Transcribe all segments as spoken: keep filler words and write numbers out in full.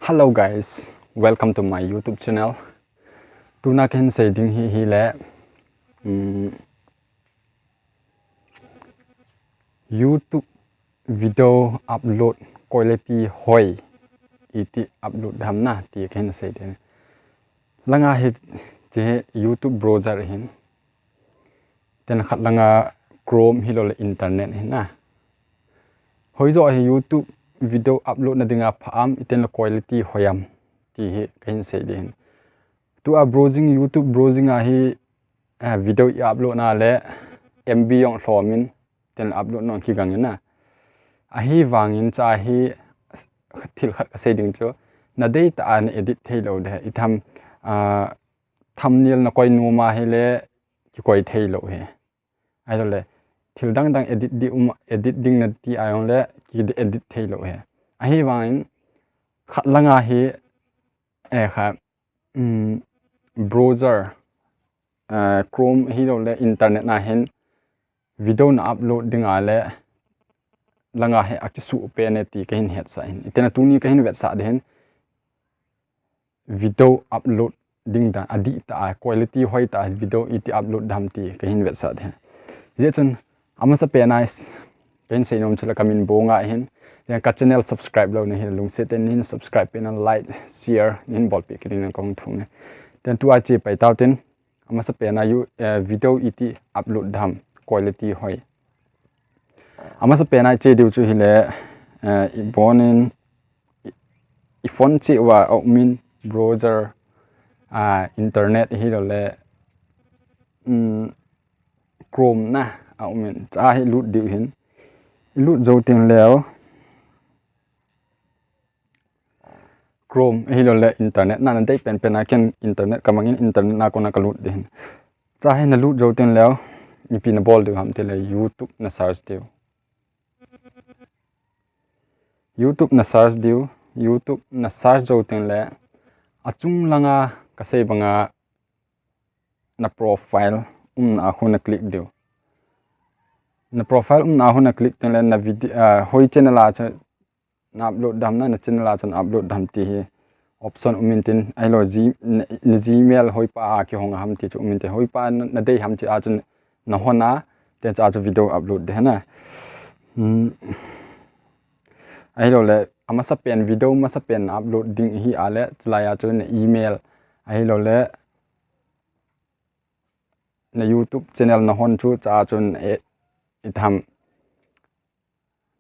Hello guys, welcome to my YouTube channel. Tuna kahin sei ding hi hile, um, YouTube video upload quality hoi iti upload dam na ti kahin sei ding. Langa hi che YouTube browser hin. Ten khat langa Chrome hilou le internet hin na. Hoijo hi YouTube video upload na dinga pha am, iten le quality hoi am ti hi kahin sei ding hin. Tua browsing, YouTube browsing a hi, eh, video i upload na le M B jong lhom in, ten le upload nung kigang in na. Ahivangin cha hi thil khat kasei ding chu, na deitah a na edit thei lou ding. Itham, ah, thumbnail na koi nom a hile kikoi thei lou hi. Ahilou le, thil dang dang edit di um, edit ding na ti a jong le ki edit thei lou hi. Ahivangin khat langa hi, eh, kha, um, browser, eh, Chrome hilou le internet na hin video na upload ding a le langa hi akisuh pen e ti kahin hetsah hin. Iten a tuni kahin vetsah ding hin video upload ding dan, adih tah a, quality hoi tah a video iti upload dam ti kahin vetsah ding. Hijeh chun, amasa pen a is, kahin sei nom chu le kamin Bonga ahin, ya ka channel subscribe lou na hile lungset in nahin subscribe peh in, like, share, nahin bolpeh kit ding in kahung thum e. Ten tua che pai tau tin, amasa pen a you, eh, video iti upload dam, quality hoi. Amasa pen a che diu chu hile, eh, i bon in, i, i phone cheh uva a um in browser, ah, internet hilou le, um, Chrome na a um in, cha hi lut diu hin. I lut jou teng leu, Chrome hilou le internet na, na dei pen pen a ken internet kamang in, internet na kona kalut ding hin. Cha hi na lut jou teng leu, ipi na bol diu ham ti le YouTube na search diu. YouTube na search diu, YouTube na search jou teng le, achung langa kasei banga na profile umna a khu na click diu. Na profile umna a khu na click teng le na video, ah, hoi channel a chu na upload dam na, na channel a chu na upload dam ti hi option um in tin, ahilou G-, na, na Gmail hoi pa a kihong ham ti chu um in tin, hoi pa na, na dei ham ti a chu na hon a, ten cha chu video upload ding na. Hmm. Ahilou le, amasa pen video, masa pen na upload ding hi a le, chulai a chu na email, ahilou le, na YouTube channel na hon chu cha chun e, itham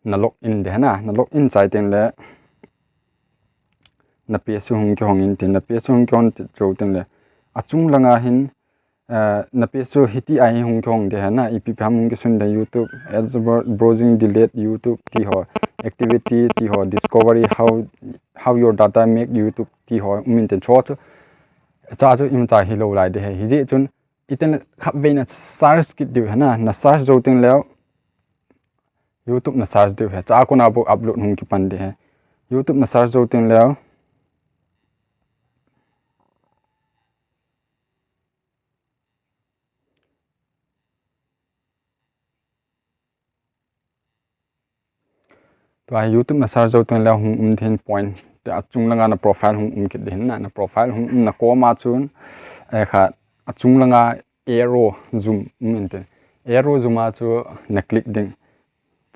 na log in ding na, na log in chai teng le na page chu hung kihong in tin, na page chu hung kihong jou teng le achung langa hin, eh, na page chu hiti a hi hung kihong ding na, ipi ipi ham hung kisun ding, YouTube, ads, bro-, browsing, delete, YouTube ti ho, activity ti ho, discovery, how, how your data make YouTube ti ho, um in tin cho chu, cha chu imacha hilou lai ding hi, hijeh chun, iten khatvei na search kit diu hi na, na search jou teng leu, YouTube na search diu hi, cha kona bou upload hung kipan ding hi. YouTube na search jou teng leu. Tua hi YouTube na search jou teng leu hung um ding hin point. Te achung langa na profile hung um kit ding hin na, na profile hung um na koma chun, eh, kha achung langa arrow zoom um in tin. Arrow zoom a chu na click ding.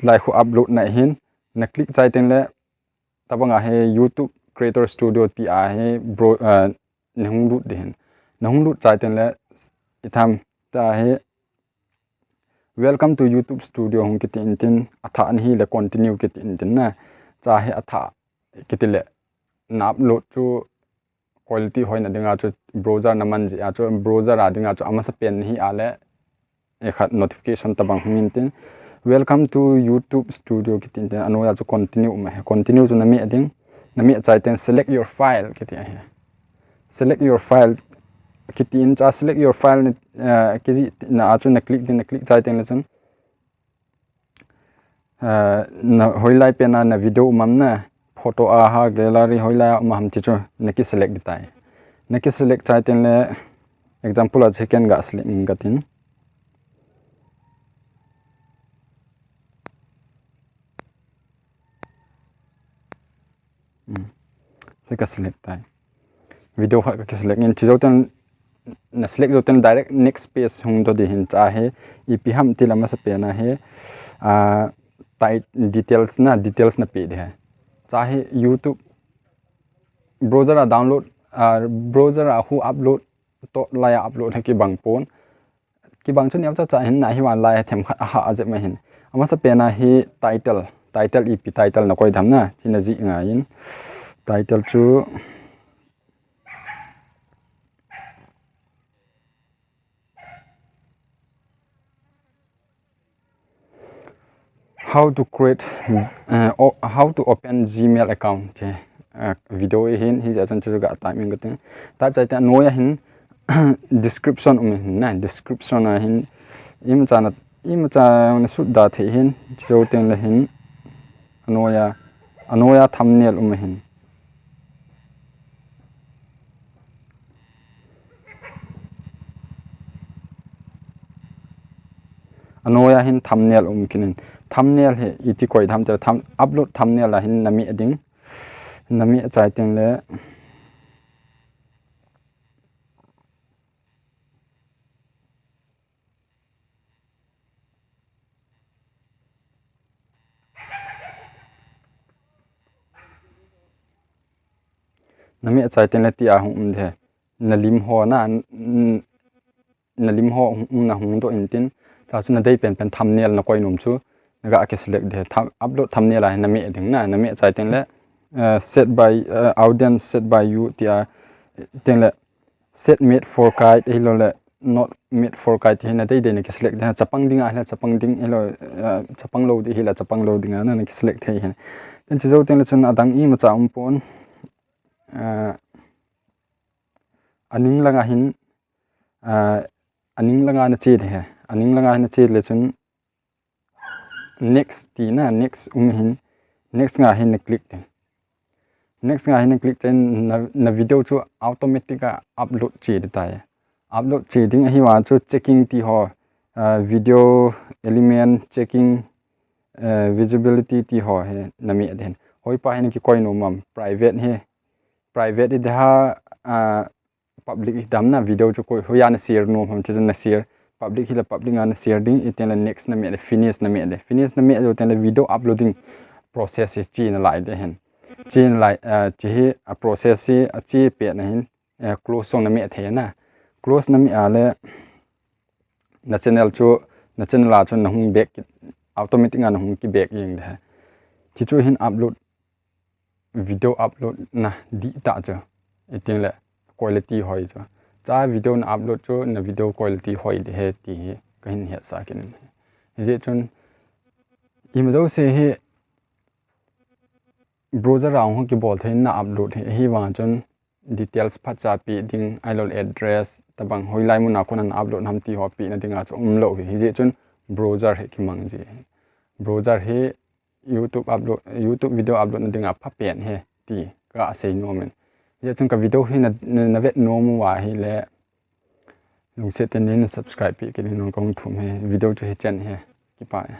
Lai khu upload na hin, na click chai teng le, tabanga hi YouTube Creator Studio ti a hi bro, eh, na hung lut ding hin. Na hung lut chai teng le, itham ta hi, "Welcome to YouTube Studio" hung kiti in tin, athah na hile continue kiti in tin na. Cha hi athah kiti le, na upload chu quality hoina dinga chu browser na man jeh a chu, browser a dinga chu amasa pen hi a le, e khat notification tabang hung in tin, "Welcome to YouTube Studio" kiti in tin, anoiya chu continue um ahi. Continue chu na meh ding, na meh chai teng select your file kiti ahi. Select your file kiti in cha, select your file ni, eh, kijih na a chu na click ding, na click chai teng le chun, eh, na hoilai pen a na video um am na, photo a ha, gallery hoilai a um ham ti chu na ki select ding tai. Na ki select chai teng le, example a chu ken ga select ing ka tin. Hmm. Hiche ka select tai. Video khat ka select in, hiche jou teng, na select jou teng direct next page hung doh ding ahin. Hiche hi ipi ham ti le amasapen a hi, ah, tai details na, details na pe ding ahi. Hiche hi YouTube browser a download, ah, browser a hung upload, toh laiya upload hi kibang pon. Kibang chu neocha cha ahin, ahi vang lai themkhat aha ajep ma ahin. Amasapen a hi title, title ipi title na koi dem na, hiche na jih ngai in. Title chu How to create, uh, o-, how to open Gmail account. Hiche, uh, video hi ahin, hijeh chun chu ka type in ka ting. Type chai teng anoiya hin description um ahin na, description a hin imacha na, imacha na sut da thei ahin, hiche jou teng le hin anoiya, anoiya thumbnail um ahin. Anoiya hin thumbnail um kit in. Thumbnail hi iti koi dem tile thumb-, upload thumbnail a hin na meh ding. Na meh chai teng le na meh chai teng le tia hung um ding ahi. Na lim ho na, n-, na lim ho hung, na hung doh in tin. Hiche chu na dei penpen thumbnail na koi nom chu na ga kiselect ding ahi. Thumb-, upload thumbnail a hin na meh ding na, na meh chai teng le, eh, set by, eh, audience set by you tia teng le set made for kite, ahilou le not made for kite hi na dei dei na kiselect ding ahi. Chapang ding ahile chapang ding, ahilou, eh, chapang lou ding ahile chapang lou ding a na, na kiselect thei ahin. Then hiche jou teng le chun adang imacha um pon, eh, aning langa hin, ah, aning langa na che ding ahi. Aning langa na che le chun next ti na, next um ahin, next nga hin na click ding. Next nga hin na click chai in na, na video chu automatic a upload che ding tai. Upload che ding ahi vang chu checking ti ho, ah, video element checking, eh, visibility ti ho hi na meh ding ahi. Hoipa hi na kikoi nom am, private hi, private hi ding ham, ah, public hi dem na, video chu koi hoiya na share nom ham, hiche chu na share, public hile public a na share ding, hiti le next na meh le, finish na meh le. Finish na meh jou teng le video uploading process hi che nalai ding ahin. Che nalai, eh, hiche hi a process hi ache pet na hin, eh, close jong na meh thei na. Close na meh a le na channel chu, na channel a chu na hung back kit, automatic a na hung ki back jeng ding ahi. Hiche chu hin upload, video upload na dih tah chu, hiti le quality hoi chu. Hiche video na upload chu na video quality hoi ding ahi ti hi ka hin hetsah kit in. Hijeh chun ima jouse hi browser a hung kibol thei in na upload hi, ahivang chun details phatcha pe ding, ahilou le address, tobang hoilai mun a kon na upload ham ti ho pehna dinga chu umlou hi. Hijeh chun browser hi kimang ji. Browser hi YouTube upload, YouTube video upload na dinga phapen ahi ti ka sei nom in. Hijeh chun ka video hi na, na, na vet nom uva ahile lungset tah in na subscribe peh kit in nang kong thum ahi. Video chu hichan ahi. Kipah e.